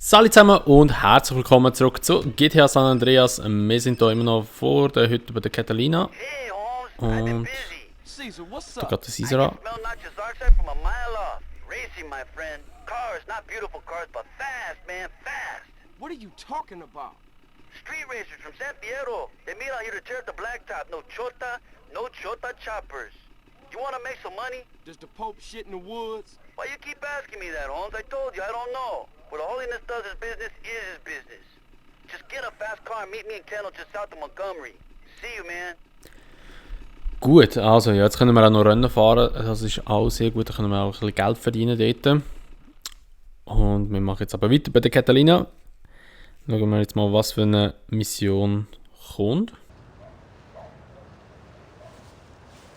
Salut zusammen und herzlich willkommen zurück zu GTA San Andreas. Wir sind hier immer noch vor der Hütte bei der Catalina. Und da geht der Caesar an. What are you talking about? Street racers from San Fierro. They meet out here to tear up the blacktop. No chota choppers. You want to make some money? Does the Pope shit in the woods? Why you keep asking me that, Holmes? I told you, I don't know. What Holiness does his business is his business. Just get a fast car and meet me in Kendall just south of Montgomery. See you, man. Gut, also ja, jetzt können wir auch noch Rennen fahren. Das ist auch sehr gut, da können wir auch ein bisschen Geld verdienen dort. Und wir machen jetzt aber weiter bei der Catalina. Schauen wir jetzt mal, was für eine Mission kommt.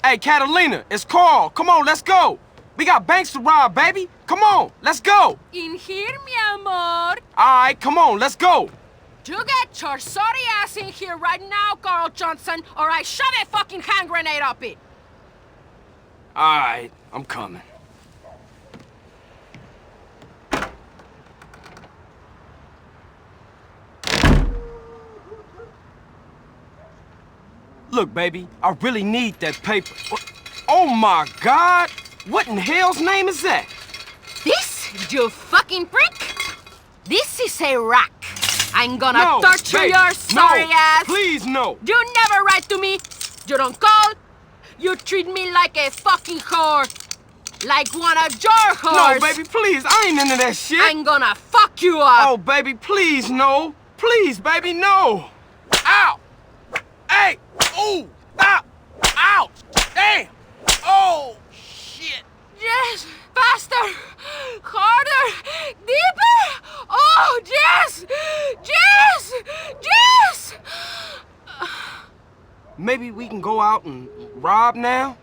Hey, Catalina, it's Carl. Come on, let's go. We got banks to rob, baby. Come on, let's go. In here, mi amor. All right, come on, let's go. You get your sorry ass in here right now, Carl Johnson, or I shove a fucking hand grenade up it. All right, I'm coming. Look, baby, I really need that paper. Oh my God! What in hell's name is that? This, you fucking prick? This is a rack. I'm gonna No, torture baby, your sorry no, ass. please no. You never write to me. You don't call. You treat me like a fucking whore. Like one of your No, whores. baby, please, I ain't into that shit. I'm gonna fuck you up. Oh, baby, please, no. Please, baby, no. Ow! Hey! Ooh! Ah! Ouch! Damn! Oh, shit! Yes! Faster! Harder! Deeper! Oh, yes! Yes! Yes! Maybe we can go out and rob now?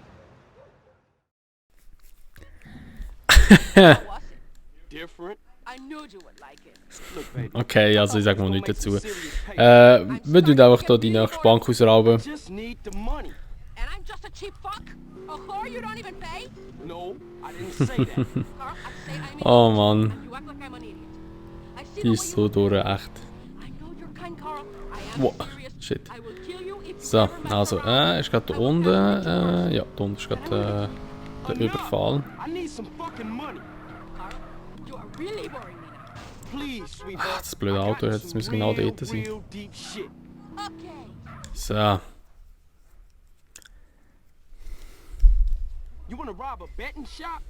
Different. I knew you would like it. Look, baby. Okay, also ich sage mal nichts dazu. Wir tun einfach hier die nächste Bank ausrauben. Just need the money. And I'm just a cheap fuck? A whore you don't even pay? No, I didn't say that. Carl, I say I'm Oh Mann, and you act like I'm an idiot. I see die ist so durch, echt. I know you're kind, Carl. I am Wow, serious. shit. I will kill you if you So, ever mess also, around. ist gerade da unten. Ja, da unten ist gerade der Überfall. I need some fucking money. Carl, you are really boring me now. Please, sweetheart. Das blöde Auto hätte jetzt müssen genau dort sein. Real deep shit. Okay. So, You wanna rob a betting shop?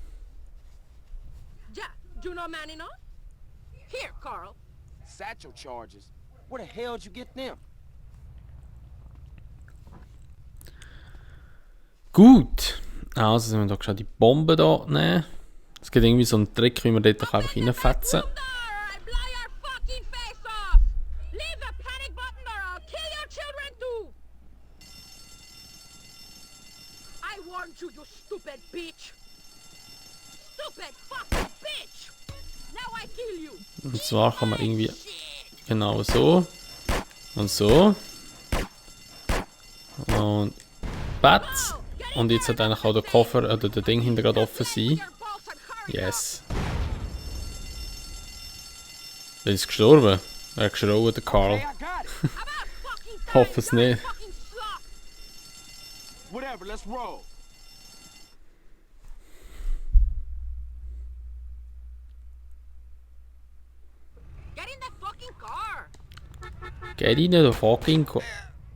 Yeah, you know Manny, no? Here, Carl. Satchel charges. Where the hell'd you get them? gut. Also, sind wir da schon die Bombe da nehmen. Es gibt irgendwie so einen Trick, wie man dort einfach reinfetzen. Or I blow your fucking face off! Leave the panic button or I'll kill your children too! I warned you, you stupid bitch! Stupid fucking bitch! Now I kill you! Und zwar kann man irgendwie genau so und so und Bats. Und jetzt hat eigentlich auch der Koffer oder der Ding hinter gerade offen sein. Yes. Er ist gestorben. Er hat geschrauen, der Carl. Hey, I got it. Hoffe es nicht. Whatever, let's roll. Get in the fucking car! Geht rein, der fucking Carl.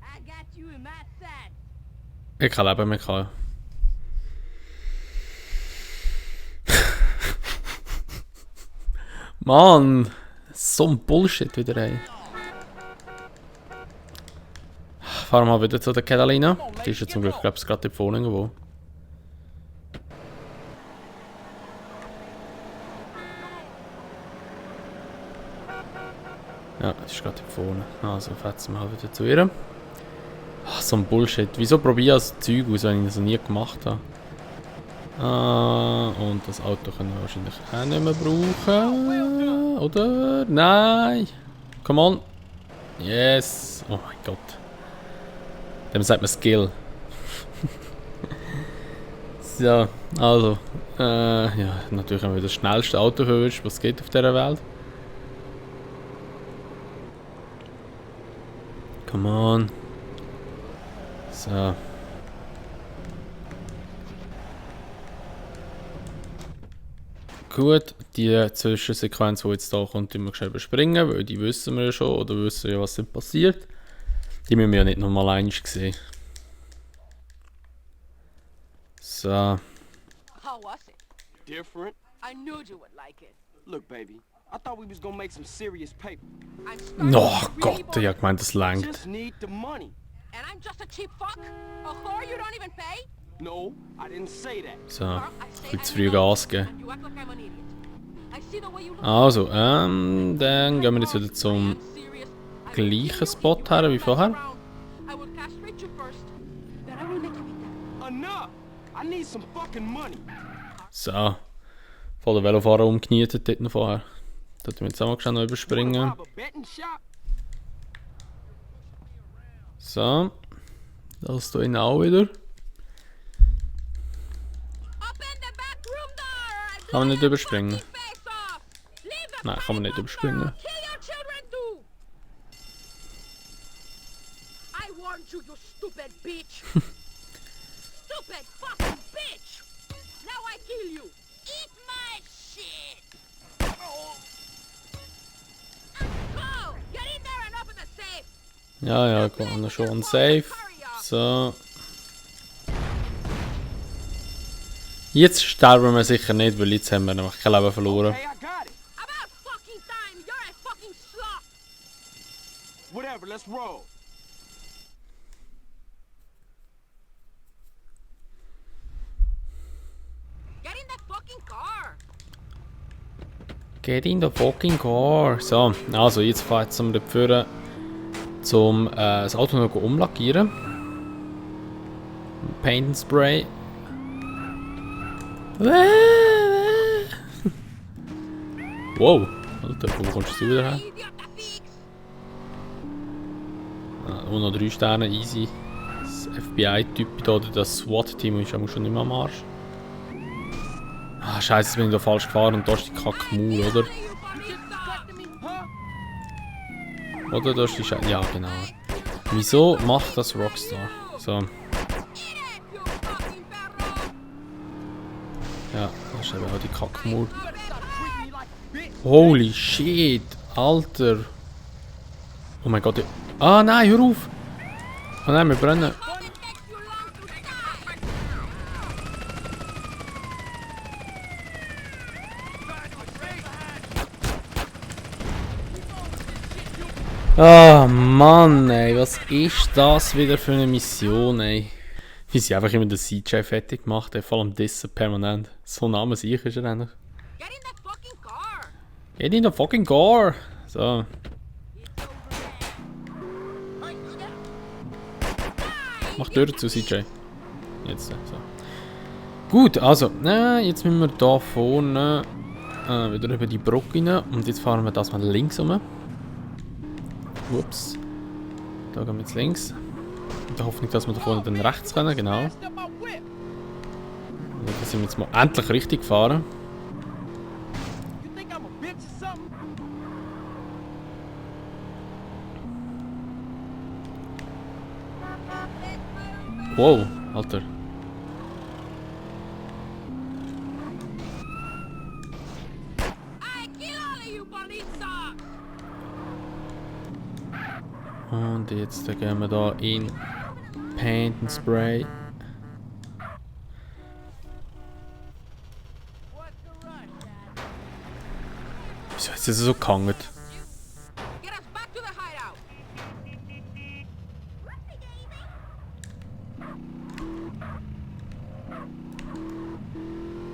I got you in my side. Ich kann leben mehr, Carl. Mann! So ein Bullshit wieder, ey. Fahren wir mal wieder zu der Catalina. Die ist ja zum Glück, glaube ich, gerade dort vorne irgendwo. Ja, die ist gerade dort vorne. Also fetzen wir halt wieder zu ihr. Ach, so ein Bullshit. Wieso probiere ich das Zeug aus, wenn ich das noch nie gemacht habe? Und das Auto können wir wahrscheinlich auch nicht mehr brauchen. Oder? Nein! Come on! Yes! Oh mein Gott. Dem sagt man Skill. So, also. Ja, natürlich haben wir das schnellste Auto erwischt, was es geht auf dieser Welt. Come on. So. Gut, die Zwischensequenz, die jetzt hier kommt, die wir schnell überspringen, weil die wissen wir ja schon, oder wissen ja, was dann passiert. Die müssen wir ja nicht nochmal einmal sehen. So. How was it? Different? I knew you would like it. Look, baby, I thought we was gonna make some serious paper. I'm starting Oh to really Gott, ich believe- hab gemeint, das langt. Just need the money. And I'm just a cheap fuck? A whore you don't even pay? No, I didn't say that. So, Carl, I ein say bisschen I zu früh know, Gas geben. and you act like I'm an idiot. I see the way you look. Also, dann gehen wir jetzt wieder zum gleichen Spot her wie vorher. I will castrate you first, then I will make you eat that. Enough! I need some fucking money. So. Voll der Velofahrer umgenietet dort noch vorher. Da tun wir jetzt auch mal schnell noch überspringen. Rob a betting shop? So. Das hier innen auch wieder. Open the back room door! Kann man nicht überspringen. Face off! Leave the Nein, kann man nicht pipe up, überspringen. girl. Kill your children too! I warned you, you stupid bitch! Stupid fucking bitch! Now I kill you! Eat my shit! Go! Get in there and open the safe! Ja, ja, kann schon safe. So. Jetzt sterben wir sicher nicht, weil jetzt haben wir nämlich kein Leben verloren. Hey, I got it. About fucking time! You're a fucking slut! Whatever, let's roll. Get in the fucking car! Get in the fucking car. So, also jetzt fahrt wir dort vorne, zum das Auto noch umlackieren. Paint and Spray. Wow, Alter, wo kommst du wieder her? Idiot, the fix! Nur noch 3 Sterne, easy. Das FBI-Typ da, oder das SWAT-Team ist aber schon nicht mehr am Arsch. Ah, scheiße, jetzt bin ich da falsch gefahren und da ist die Kackmaul, oder? Oder da ist die Scheiße. Ja, genau. Wieso macht das Rockstar? So, ja, das ist eben auch die Kackmaul. Holy shit, Alter. Oh mein Gott. Ah nein, hör auf! Oh nein, wir brennen. Ah Mann, ey, was ist das wieder für eine Mission, ey? Wie sie einfach immer den CJ fertig gemacht haben, vor allem Dissen permanent. So Name sicher ist er eigentlich. Get in the fucking car! Get in the fucking car! So. Mach die Tür zu, CJ. Jetzt, so. Gut, also, jetzt müssen wir da vorne wieder über die Brücke rein. Und jetzt fahren wir das mal links rum. Ups. Da gehen wir jetzt links. In der Hoffnung, dass wir da vorne dann rechts können, genau. Und dann sind wir jetzt mal endlich richtig gefahren. You think I'm a bitch or something? Wow, Alter. I kill all of you, Bonita! Und jetzt gehen wir da in Paint and Spray. Wieso ist das so gehangen? Get us back to the hideout!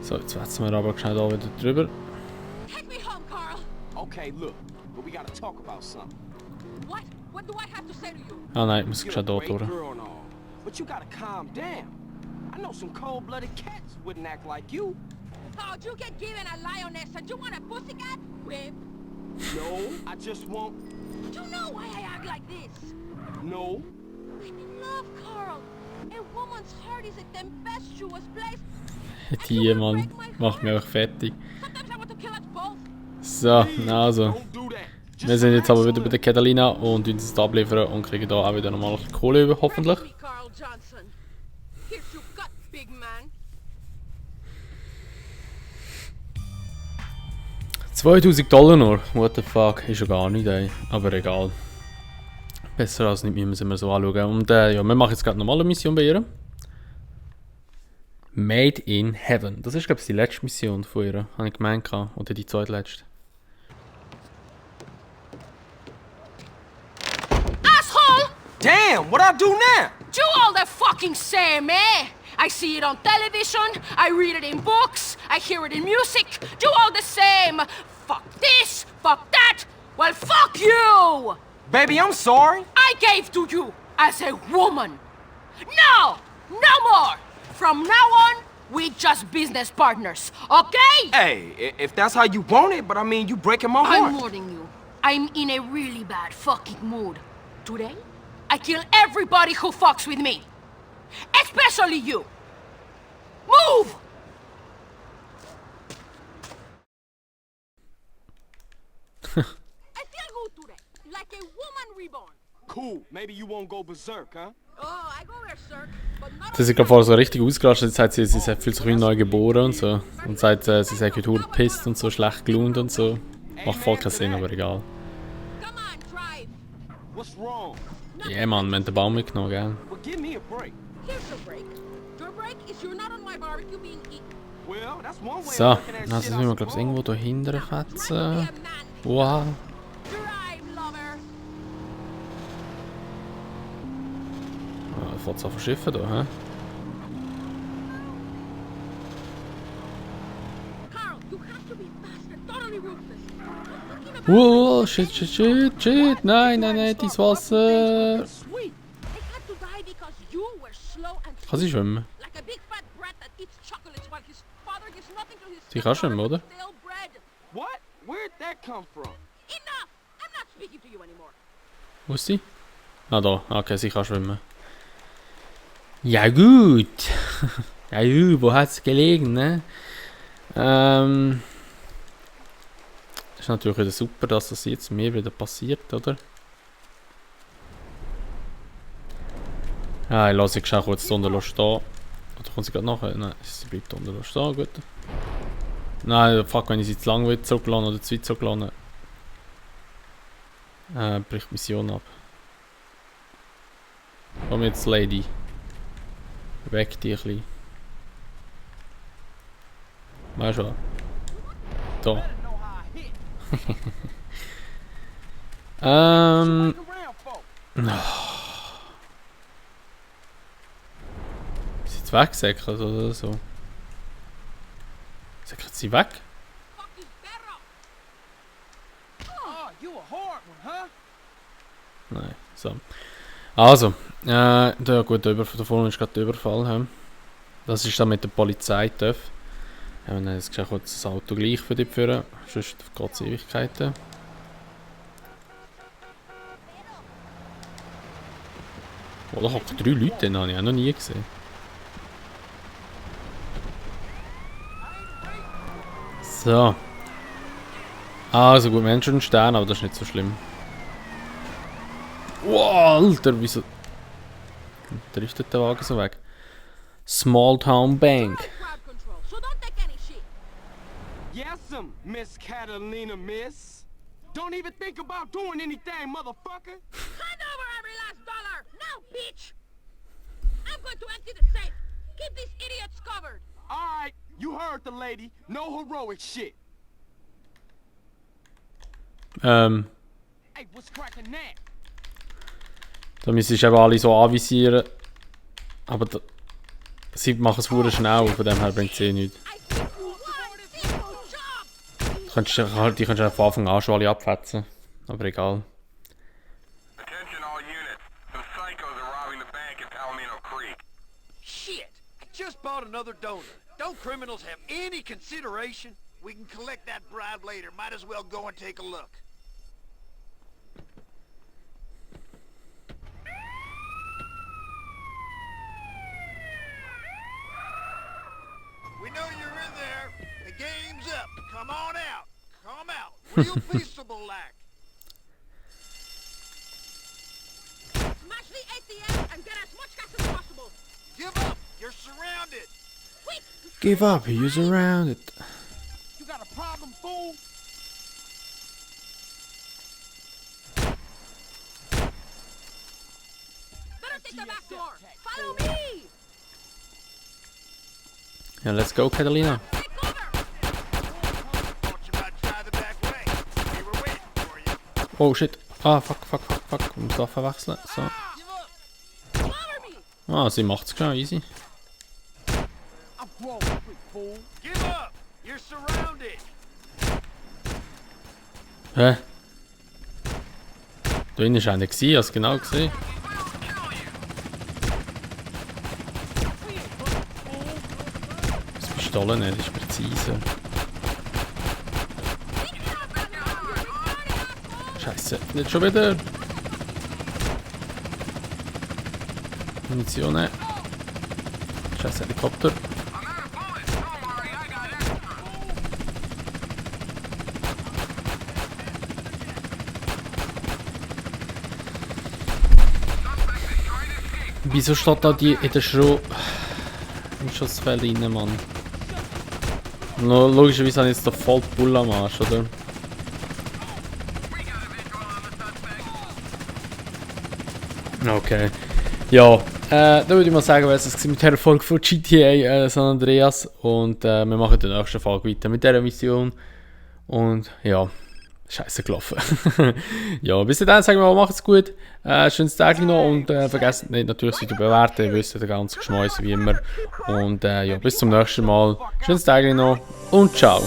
So, jetzt wetzen wir aber schnell da wieder drüber. Take me home, Carl! Okay, look, but we gotta talk about something. What? What do I have to say to you? Ah nein, ich muss You're schnell a da great durch. girl and all, but you gotta calm down. I know some cold-blooded cats wouldn't act like you. Oh, you get given a lioness and you want a pussycat? Whip. No, I just want... You know why I act like this? No. I'm in love, Carl. A woman's heart is a tempestuous place. Die Mann macht mich einfach fertig. Sometimes I want to kill us both. So, Please, also. don't do that. Wir sind jetzt aber wieder bei der Catalina und uns das abliefern und kriegen da auch wieder nochmal ein bisschen Kohle über, hoffentlich. Me, Carl Johnson. Here's your cut, big man. 2000 Dollar nur. What the fuck. Ist ja gar nicht, ey. Aber egal. Besser als nicht, müssen wir so anschauen. Und ja, wir machen jetzt gerade eine normale Mission bei ihr. Made in Heaven. Das ist, glaube ich, die letzte Mission von ihr. Habe ich gemeint. Oder die zweitletzte. Asshole! Damn, what I do now? Do all the fucking same, eh? I see it on television, I read it in books, I hear it in music. Do all the same. Fuck this, fuck that. Well, fuck you! Baby, I'm sorry. I gave to you as a woman. No! No more! From now on, we just business partners, okay? Hey, if that's how you want it, but I mean, you breaking my I'm heart. warning you. I'm in a really bad fucking mood. Today, I kill everybody who fucks with me. Especially you. Move! I feel good today. Like a woman reborn. Cool, maybe you won't go berserk, huh? Oh, I go berserk, but not Sie ist gerade vorher so richtig ausgerastet. Jetzt sagt sie, sie fühlt sich wie neu geboren und so. Und sagt, sie sagt, wie pisst und so, schlecht gelaunt und so. Macht voll keinen Sinn, aber egal. Come on, drive. What's wrong? Ja, Mann, wir haben den Baum mitgenommen, gell? Well, give me a break. Here's your break. Your break is you're not on my barbecue being eaten. Well, that's one way So, of looking at also shit, sind I wir, glaube ich, suppose. irgendwo da hinten Try to be fetzen. a man. Wow. Drive, lover. Fährt es an verschiffen da, hä? Carl, you have to be fast and totally ruthless. I'm thinking about Wow, shit. Nein, dein Wasser. Sweet. I had to die because you were slow and Kann sie schwimmen? like a big fat brat that eats chocolates while his father gives nothing to his Sie kann stepdaughter schwimmen, oder? but stale bread. What? Where'd that come from? Enough! I'm not speaking to you anymore. Wo ist sie? Ah, da. Okay, sie kann schwimmen. Ja, gut. Ja, wo hat es gelegen, ne? Ist natürlich wieder super, dass das jetzt mir wieder passiert, oder? Ja, ich lasse sie kurz unten stehen. Oder kommt sie gerade nachher? Nein, sie bleibt unten stehen, gut. Nein, fuck, wenn ich sie zu lang will zurücklassen oder zu weit zurücklassen, bricht die Mission ab. Komm jetzt, Lady. Weg dich ein bisschen. Weißt du was? Da. Better know how I hit. Ähm. Fuck around, folks. Ist sie jetzt weggesäckert oder so? Säckert sie weg? Fucking perro! Oh, you a hard one, huh? Nein, so. Also, da gut, da vorne ist gerade der Überfall. He. Das ist dann mit der Polizei. Ja, wenn jetzt kurz das Auto gleich für dich führen, sonst geht es Ewigkeiten. Oh, da hocken 3 Leute, den habe ich auch noch nie gesehen. So. Also gut, wir haben schon einen Stern, aber das ist nicht so schlimm. Wow, Alter, wieso driftet der Wagen so weg? Small Town Bank. Crowd control, so don't take any shit. Yes'm, Miss Catalina, miss. Don't even think about doing anything, motherfucker. Hand over every last dollar! Now, bitch! I'm going to empty the safe. Keep these idiots covered. All right, you heard the lady. No heroic shit. Hey, what's cracking that? Da müssen sie eben alle so anvisieren. Aber da, sie machen es verdammt schnell, von dem her bringt es eh nichts. I give you one simple job! Die kannst du von Anfang an schon alle abfetzen. Aber egal. Attention all units. Some psychos are robbing the bank at Palomino Creek. Shit! I just bought another donor. Don't criminals have any consideration? We can collect that bribe later. Might as well go and take a look. We know you're in there. The game's up. Come on out. Come out. Real peaceable like. and get as much gas as possible. Give up! You're surrounded! Wait! Give up, you're surrounded. You got a problem, fool? Better take the back door. Follow me! Ja, let's go, Catalina. Take cover! Thought you might try the back way. We were waiting for you. Oh shit. Ah, fuck. Ich muss da verwechseln. So. Cover me! Ah, sie macht's genau, easy. I'm grown, quick fool. Give up! You're surrounded! Hä? Da innen war einer, hast du es genau gesehen? Das Pistole nicht, das ist präzise. Scheiße, nicht schon wieder. Munition. Scheiße, Helikopter. Wieso steht da die in der im Schussfeld rein, Mann? Logischerweise habe ich jetzt da voll die Bulle am Arsch, oder? Okay. Ja, dann würde ich mal sagen, was es mit dieser Folge von GTA San Andreas. Und wir machen in der nächsten Folge weiter mit dieser Mission. Und ja, scheiße gelaufen. Ja, bis dann sagen wir mal, macht's gut. Schönes Tag noch und vergesst nicht natürlich zu bewerten. Ihr wisst, der ganze Geschmäuse wie immer. Und ja, bis zum nächsten Mal. Schönes Tag noch und ciao.